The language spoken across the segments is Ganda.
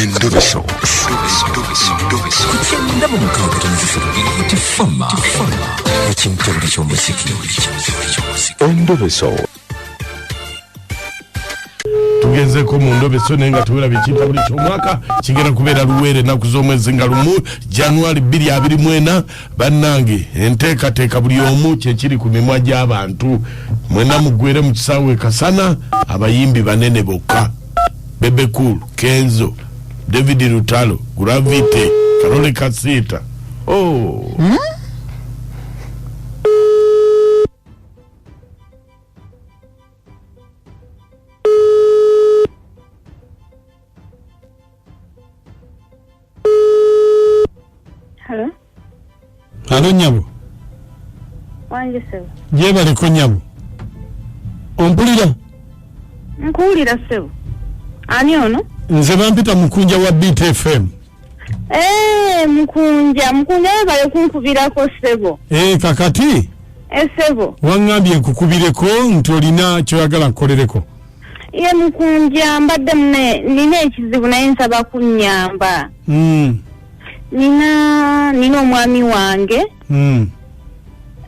Endobeso. Ku kyenda mu mukaaga tono 3 Tifama ekimtebule ky'omuziki. Endobeso. Tugenzeko mu ndobeso naye nga tewera ekintabuli ky'omwaka kigenda kubeera Luweero ennaku z'omwezi nga 1 January 2024. Bannange, enteekateeka buli omu kyekiri ku mimwa gy'abantu. Mwena muggwere mu kisaawe Kasana, abayimbi banene bokka: Bebe Cool, Kenzo, David Lutalo, Gravity, Karole Kasita. Oh. Hello? Alo nyabo. Wange ssebo. Gyebaleko nyabo. Ompulira? Nkuwulira ssebo. Ani ono? Nze bampita Mukunja wa Beat FM. Eh, Mukunja, Mukunja webale kunkubirako ssebo. Eh, kakati Eh, ssebo. Waŋŋambye nkukubireko nti olina kyoyagala nkukolereko. Ye Mukunja, mbadde mune nina ekizibu naye nsaba kunnyamba. Nina omwami wange.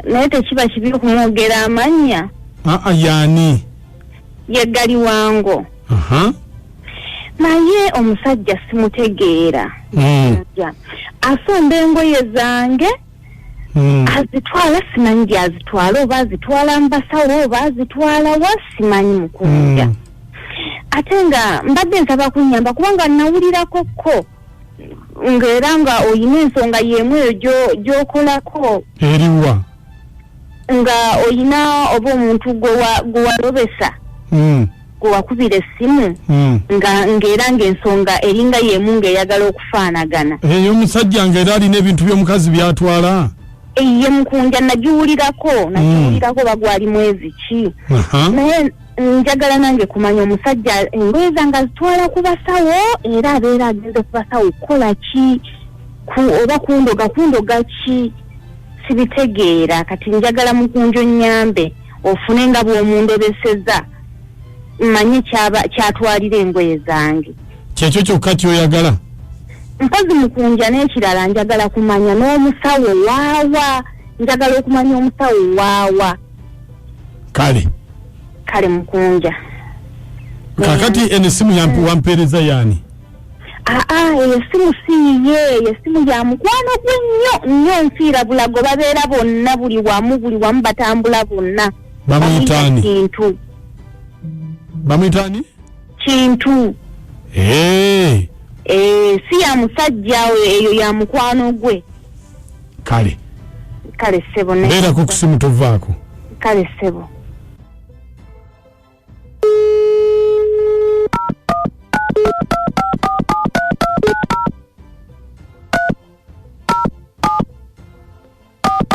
Naye tekiba kibi okumwogera amannya. Aa, yaani? Ye Galiwango. Naye omusajja simutegeera. Ja. Asomba engoye zange. Azitwala, simanyi gy'azitwala, oba azitwala mu basawo oba azitwala wa, simanyi Mukunja. Ate nga mbadde nsaba kunnyamba kubanga nawulirako ko ng'era nga oyina ensonga y'emu eyo gy'okolako. Eriwa? Nga oyina oba omuntu gwe walobesa, gwe wakubira essimu, ng'era ng'ensonga eringa y'emu ng'eyagala okufaanagana. Eyo omusajja ng'era alina ebintu by'omukazi by'atwala? Ye Mukunja, nagiwulirako, nagiwulirako bagwali mwezi ki. Naye njagala nange kumanya omusajja engoye zange azitwala ku basawo, era abeera agenze ku basawo kukola ki, oba kundoga ki, sibitegeera. Kati njagala Mukunja onnyambe ofune nga bw'omundobeseza mmanye kyatwalira engoye zange. Kyekyo kyokka ky'oyagala? Mpozi Mukunja n'ekirala njagala kumanya n'omusawo waawa, njagala okumanya omusawo waawa. Kale. Kale Mukunja. Kakati eno essimu wampeereza yaani? Aa, eyo essimu si yiye, eyo essimu ya mukwano gwe nnyo nnyo, nfiira bulago, babeera bonna buli wamu, buli wamu batambula bonna. Bamuyita ani? Kintu. Bamuyita ani? Kintu. Si ya musajja eyo, ya mukwano gwe. Kale. Kale ssebo. Beerako ku ssimu tovaako. Kale ssebo.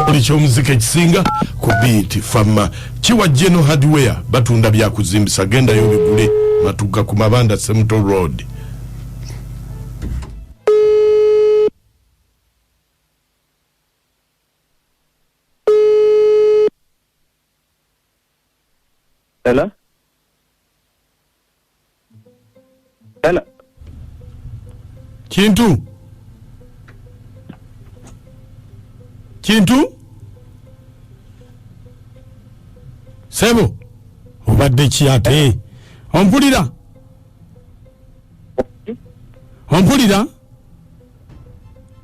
Buli ky'omuziki ekisinga ku Beat Fama kiwa Geno Hardware, batunda byakuzimbisa, gendayo bigule. Matuga ku Mabanda Semuto Road. Hello? Hello? Kintu? Kintu? Sebo, obadde ki ate? Ompulira? Ompulira?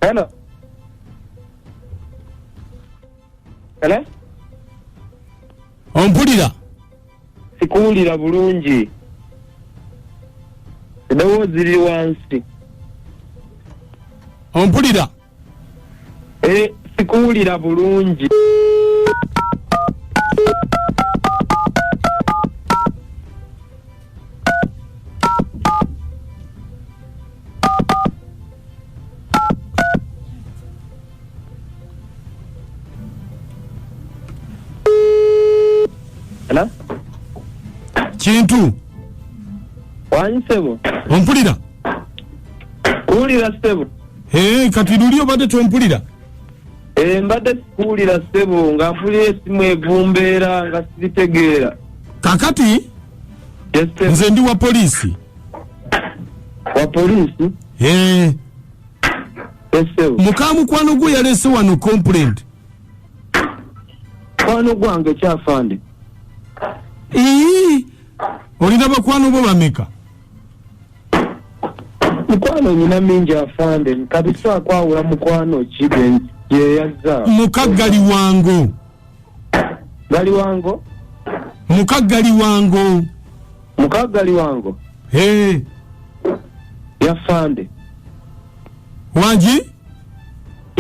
Hello? Hello? Ompulira? Sikuwulira bulungi. Eddoboozi liri wansi. Ompulira? Sikuwulira bulungi. Hello? Kintu? Wanyi ssebo? Ompulira? Kuwulira ssebo. Kati luli obadde tompulira? Mbadde sikuwulira ssebo, nga mpulira essimu evumbeera nga sibitegeera. Kakati? Yes, ssebo. Nze ndi wa poliisi. Wa poliisi? Eh. Essebo. Muka mukwano gwo yalese wano complaint. Mukwano gwange kyafande. Ii, olina bakwano bo bameka? Mukwano nyina mingi afande, kabisa kwawula mukwano ki gye yazza. Mukaggali wango. Galiwango? Mukaggali wango. Mukaggali wango? Hey. Yafande. Wangi?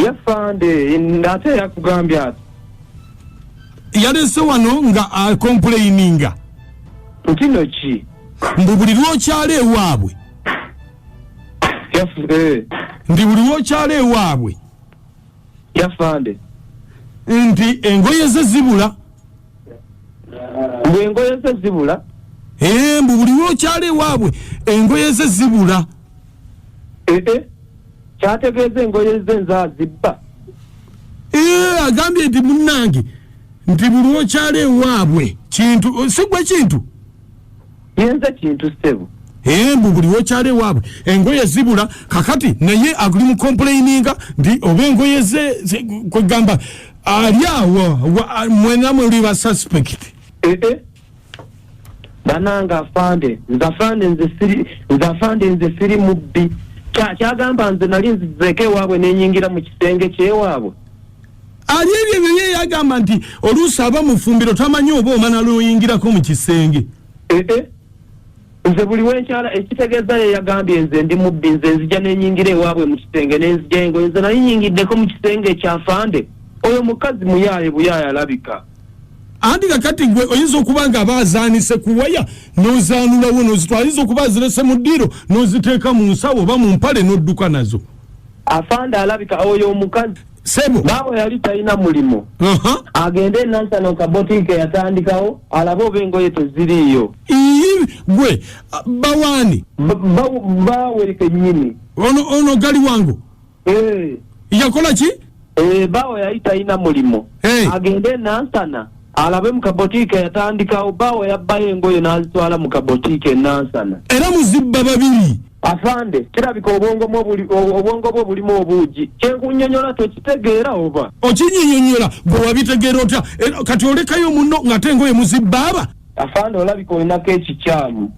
Yafande, ate yakugambye ati. Yalese wano nga acomplaininga. Ntino ki? Mbu buli lwokyala ewaabwe. Nti buli lwokyala ewaabwe. Yafande. Nti engoye ze zibula. Mbu engoye ze zibula? Ee, mbu buli lwokyala ewaabwe engoye ze zibula. Ee, kyategeeza engoye ze nze azibba. Ee, agambye nti munnange nti buli lwokyala ewaabwe kintu si gwe kintu. Yenze kintu ssebo. Ee, mbu buli lwokyala ewaabwe engoye zibula. Kakati naye ali mu complaininga nti oba engoye ze kwegamba ali awo mwena muli ba suspect. Ee, banange afande, nze afande nze siri, nze afande nze siri mubbi. Kyagamba nze nali nzizeeko ewaabwe nenyingira mu kisenge kyewaabwe. Ali ebyo ebyo ye yagamba nti oluusi aba mufumbiro tamanyi oba omala lwoyingirako mu kisenge. Ee, nze buli wenkyala ekitegeeza ye yagambye nze ndi mubbi, nze nzija nenyingira ewaabwe mu kisenge nenzija engoye nze nali nyingiddeko mu kisenge kyafande. Oyo mukazi muyaaye buyaaye alabika. Anti kakati gwe oyinza okuba nga abazaanise ku waya n'ozaanulawo n'ozitwala, ayinza okuba azirese mu ddiiro n'oziteeka mu nsawo oba mu mpale n'odduka nazo. Afande alabika oyo omukazi. Sebo. Naawe yali talina mulimu. Agende Nansana kabotiike yatandikawo alabe oba engoye teziriiyo. Ii, gwe bawaani? Bawe kennyini. Ono gali wangu? Yakola ki? Bawe yali talina mulimu. Agende Nansana alabe mu kabotiike yatandikawo, bawe yabbayo engoye n'azitwala mu kabotiike Nansana. Era muzibba babiri. Afande, kirabika obwongo bwo bulimu obuugi. Kyenkunnyonnyola tokitegeera oba? Okinnyonnyola gwe wabitegeera otya? Kati olekayo munno ng'ate engoye muzibba aba? Afande olabika olinako ekikyamu.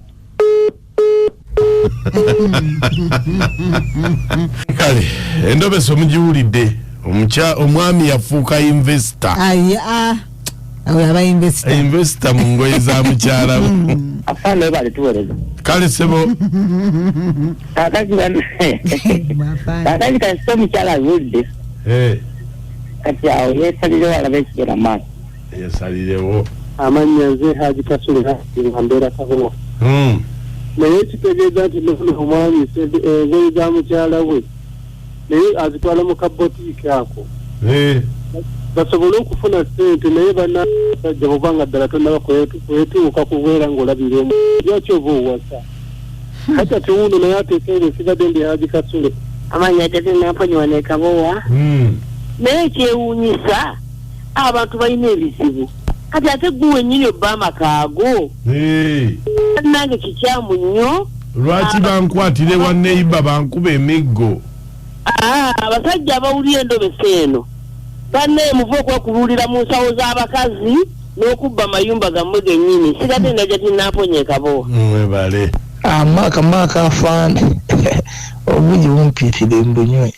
Kale, endobeso mugiwulidde. Omwami yafuuka investor. Aba investor. Investor mu ngoye za mukyala we. Afande bali tuwereza. Kale sebo. Kakati kasita omukyala azudde. Kati awo yeesalirewo alabe ekigenda mu maaso. Yeesalirewo. Amannya nze Haji Kasule nga mbeera Kabowa. Naye kitegeeza nti nono omwami engoye za mukyala we naye azitwala mu kabotiike ako. Basobole okufuna ssente naye bannasajja bw'obanga ddala tonnaba kwetuuka kubeera ng'olabira omu. Lwaki oba owasa? Kati ate wuuno naye ateeka ebyo sigadde ndi Haji Kasule. Amannya tetunnaponyiwa ne Kabowa. Naye kyewuunyisa abantu balina ebizibu. Kati ate gwe wennyini obba amakaago. Nange kikyamu nnyo. Lwaki bankwatire wa neighbor bankuba emiggo? Abasajja abawulira endobesa eno banne muve okwekuluulira mu nsawo z'abakazi n'okubba amayumba gammwe gennyini. Sigadde ndajja tinnaponye e Kabowa. Mwebale. Maaka afande. Obugi bumpiitire mbunywe.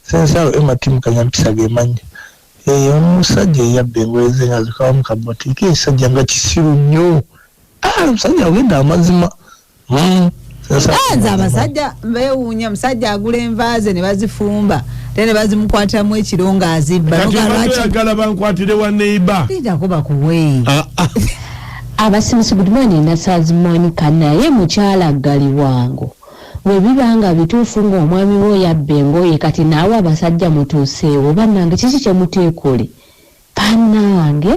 Sensaawo Emma Timu Kanyampisa gemannya. Omusajja eyabba engoye ze nga zikawa mu kabotiike, ekisajja nga kisiru nnyo. Omusajja agenda amazima. Nze abasajja beewuunya, omusajja agula enva ze ne bazifumba ate ne bazimukwatiramu ekiro ng'azibba. Kati obadde oyagala bankwatire wa neighbor? Lindako bakuwe. Abasimusi good morning Nasazi Monica, naye mukyala Galiwango bwe biba nga bituufu ng'omwami wo yabba engoye kati naawe abasajja mutuuseewo bannange kiki kye muteekole? Bannange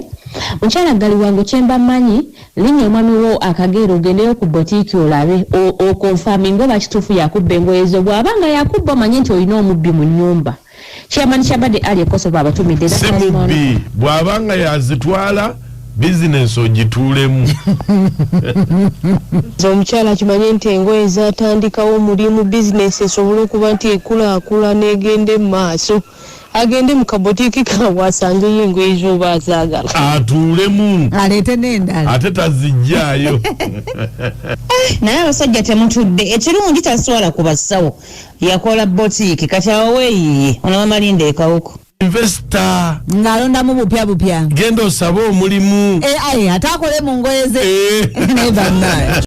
mukyala Galiwango kyemba mmanyi linnya omwami wo akageera ogendeyo ku botiiki olabe okonfaminga oba kituufu yakubba engoye zo. Bw'aba nga yakubba omanye nti olina omubbi mu nnyumba. Chairman Kyabadde Ali Kosovo abatumidde. Si mubbi, bw'aba nga yazitwala Bizinensi ogituulemu. Nze omukyala akimanye nti engoye zatandikawo omulimu, bizinensi esobole okuba nti ekulaakulana n'egenda mu maaso, agende mu kabotiiki kaabwe asangeyo engoye z'oba azaagala. Atuulemu. Aleete n'endala. Ate tazijjaayo. Naye abasajja temutudde. Ekirungi taswala ku basawo, yakola botiiki, kati awo weeyiye ono bamalinda ekawuku. Investor. Ng'alondamu bupya bupya. Genda osabe omulimu. Eh, aye ate akole mu ngoye ze. Naye bannaye.